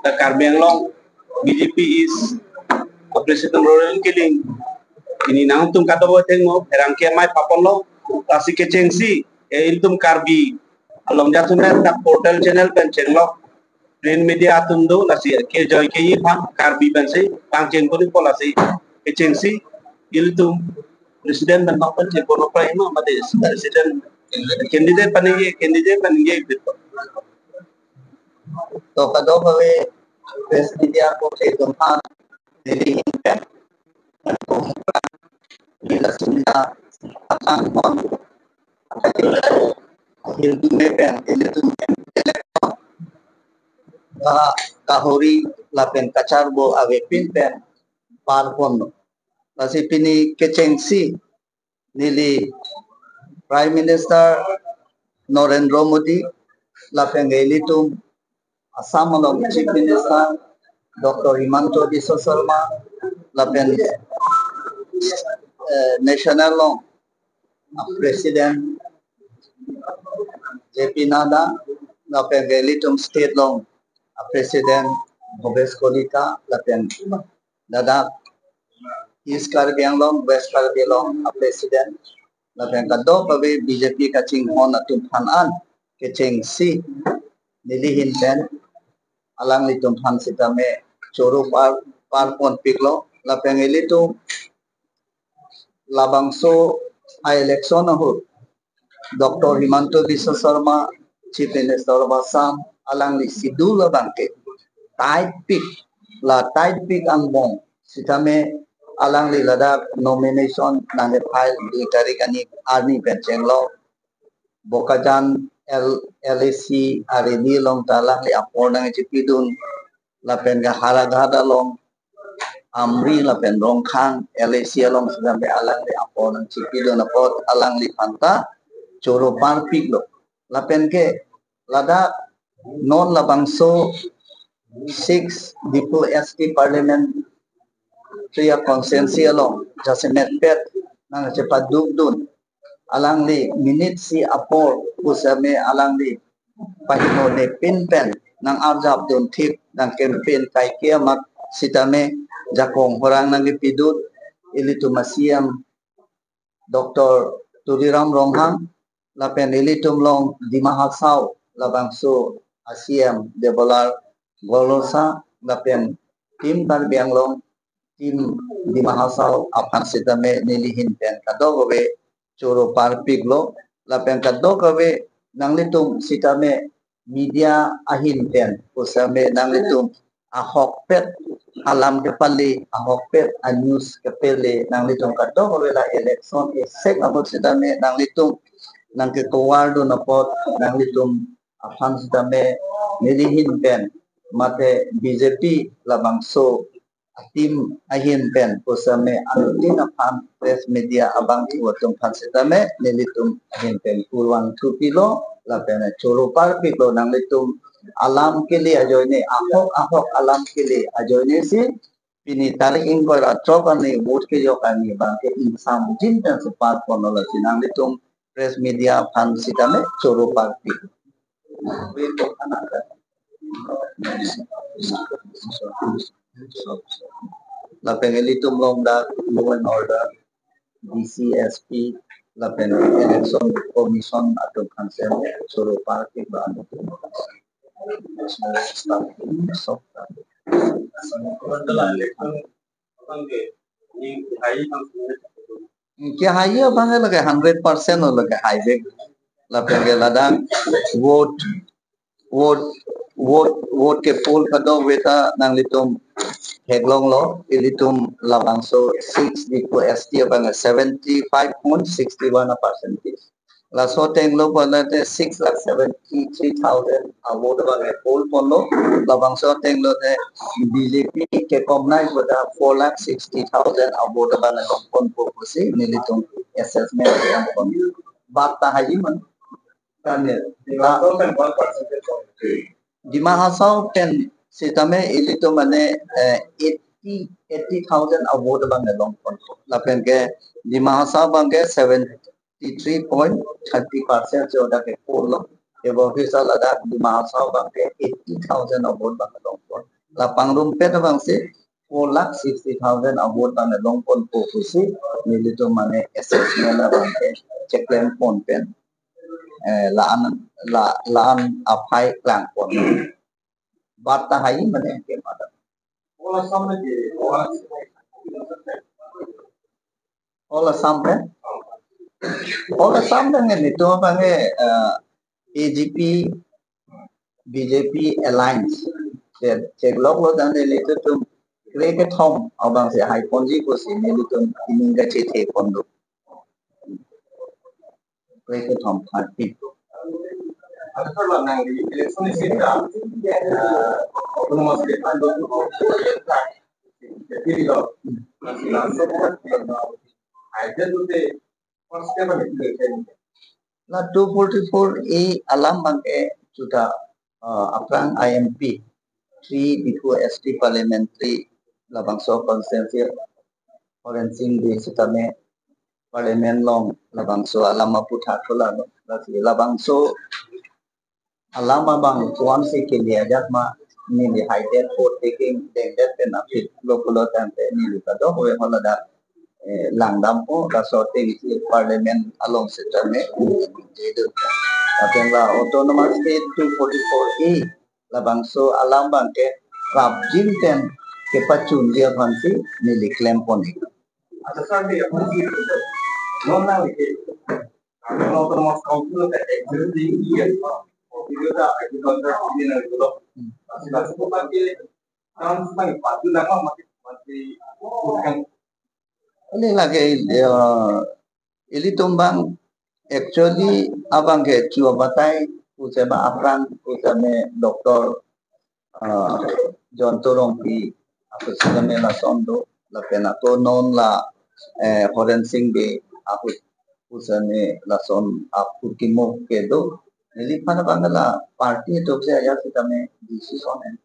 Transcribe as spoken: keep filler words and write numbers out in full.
the Karbi Anglong B J P is a President Royal Killing. Pini nangtum kadokave thengno pherangke amei paponlo, lasi kechengsi, eh, ilitum Karbi along jatun ta portal channel pen chenglok, print media atum do, lasi ke joy ke yi phang Karbi pensi pangcheng puri po, lasi kechengsi ilitum President pen nok pen chengpo nokpra ima mate President candidate paningje, candidate paningje. To kadokave press media ko ke tumphan dili hin pen, nila sumina atang mon hil dume pen ilitum pen election ba kahori lapen kacharbo avepin pen parpon. Lasi pini kechengsi neli Prime Minister Narendra Modi lapen ilitum Assam along Chief Minister Doctor Himanta Biswa Sarma lapen, eh, national along a President J P Nadda lapen ilitum state along a President Bhabesh Kalita lapen ladak East Karbi Anglong, West Karbi Anglong a President lapen kadokave B J P kachinghon atum aphan an kechengsi neli hin pen alanglitum aphan sitame choro par parpon piklo lapen ilitum labangso a election ahut Doctor Himanta Biswa Sarma, Chief Minister of Assam, alangli schedule abangke tight pik, la tight pik angbong sitame alangli ladak nomination nangke file dui tarik ani arni pen chenglo. Bokajan L, L A C a rally along ta alangli apor nangchipidun, lapen ke Howraghat along, Amri lapen Rongkhang L A C along sitame alangli apor nangchipidun apot alangli aphan ta choro parpiklo. Lapen ke ladak non labangso six Diphu S T parliamentary constituency along jasemet pet nangchepadukdun alangli minute isi apor pusitame alangli pahino nepin pen nang arjapdun thik nang campaign kaike amat sitame jakong horang nangkipidun ilitum a C M Doctor Tuliram Ronghang lapen ilitum along Dima Hasao labangso a C M Debolal Gorlosa lapen Team Karbi Anglong, Team Dima Hasao aphan sitame neli hin pen kadokave choro parpiklo lapen kadokave nanglitum sitame media ahin pen pusitame nanglitum ahokpet alam kepale, ahokpet a news kepale, nanglitum kadokave la election esek ahut sitame nanglitum nangke cover dun apot nanglitum aphan sitame neli hin pen mate B J P labangso a team ahin pen pusitame anuttin aphan press media abangphu atum aphan sitame nelitum ahin pen kurvangthu pilo lapen choro parpiklo nanglitum alam kele ajoine ahok ahok alam kele ajoine si pini tarik ingkoi ra throk arni vote kejok arni abangke ingsamjin pen si parponlo lasi nanglitum press media aphan sitame choro parpik. Lapen ilitum along dak law and order, D C, S P, lapen election commission atum aphan si choro parpik ba. Kehai abang lake hundred percent lake haivek. Lapen ke ladak vote, vote, vote, vote ke poll kadokave ta nanglitum theklonglo, ilitum labangso six Diphu S T abang seventy five point six one a percentage. Laso atenglo pu lake six lakh seventy three thousand a vote abang poll ponlo. Labangso atenglo te B J P ke komnai pu ta four lakh sixty thousand a vote abang longponpo pusi nelitum assessment abang pon. Bak ta haji man. Dima Hasao pen sitame ilitum mane, eh, eighty, eighty thousand a vote abang longponpo. Lapen ke Dima Hasao abang ke seventy three point thirty percent si oda ke poll lo. Table office ladak Dima Hasao abangke eighty thousand a-vote abang longpon. La pangrumpet abangsi four lakh sixty thousand a-vote abang longponpo pusi nelitum mane assessment abangke cheklempon pen, eh, la-an, la, la-an aphai klangpon. Bat tahai mane ke madam. All Assam pen? All Assam pen nelitum abangke, eh, A G P B J P alliance. Che-, chekloklo tangte nelitum krekethom abangsi haiponji pusi nelitum pini kachethepon do. Krekethom party. Athar la nangli election isi ta, eh, autonomous state pen do tu ko. Jadi lo, masih langsung kan, eh, aja tu te, first step ada election. La two forty-four A alam abangke juta, eh, aphrang I M P, three Diphu S T parliamentary labangso constituency Horen Sing Bey sitame parliament along labangso alam aputhak chola lo. Lasi labangso alam abang koansi kele ajat ma neli haidet vote taking dengdet pen aphi lo pulo tangte neli kadokave haladak, eh, langdampo, laso atengsi parliament along sitame jedo. Lapen la autonomous state two forty-four A labangso alam abangke prapjin pen kepachunji aphansi neli klempon ik. Acha sir, neli aphan si non nangli ke, non autonomous council ke existing iya, video ta agriculture ini nangli lo. Masih masih ko pakai chance nangli patu nama masih masih bukan. Ini lagi, eh, ilitum abang actually abangke chu abatai pusitame aphrang pusitame Doctor, ah, Jayanta Rongpi apusitame lason do, lapen ako non la, eh, Horen Sing Bey apu pusitame lason apurkimo kedo. Neliphan abang la party atum si ajat sitame decision en.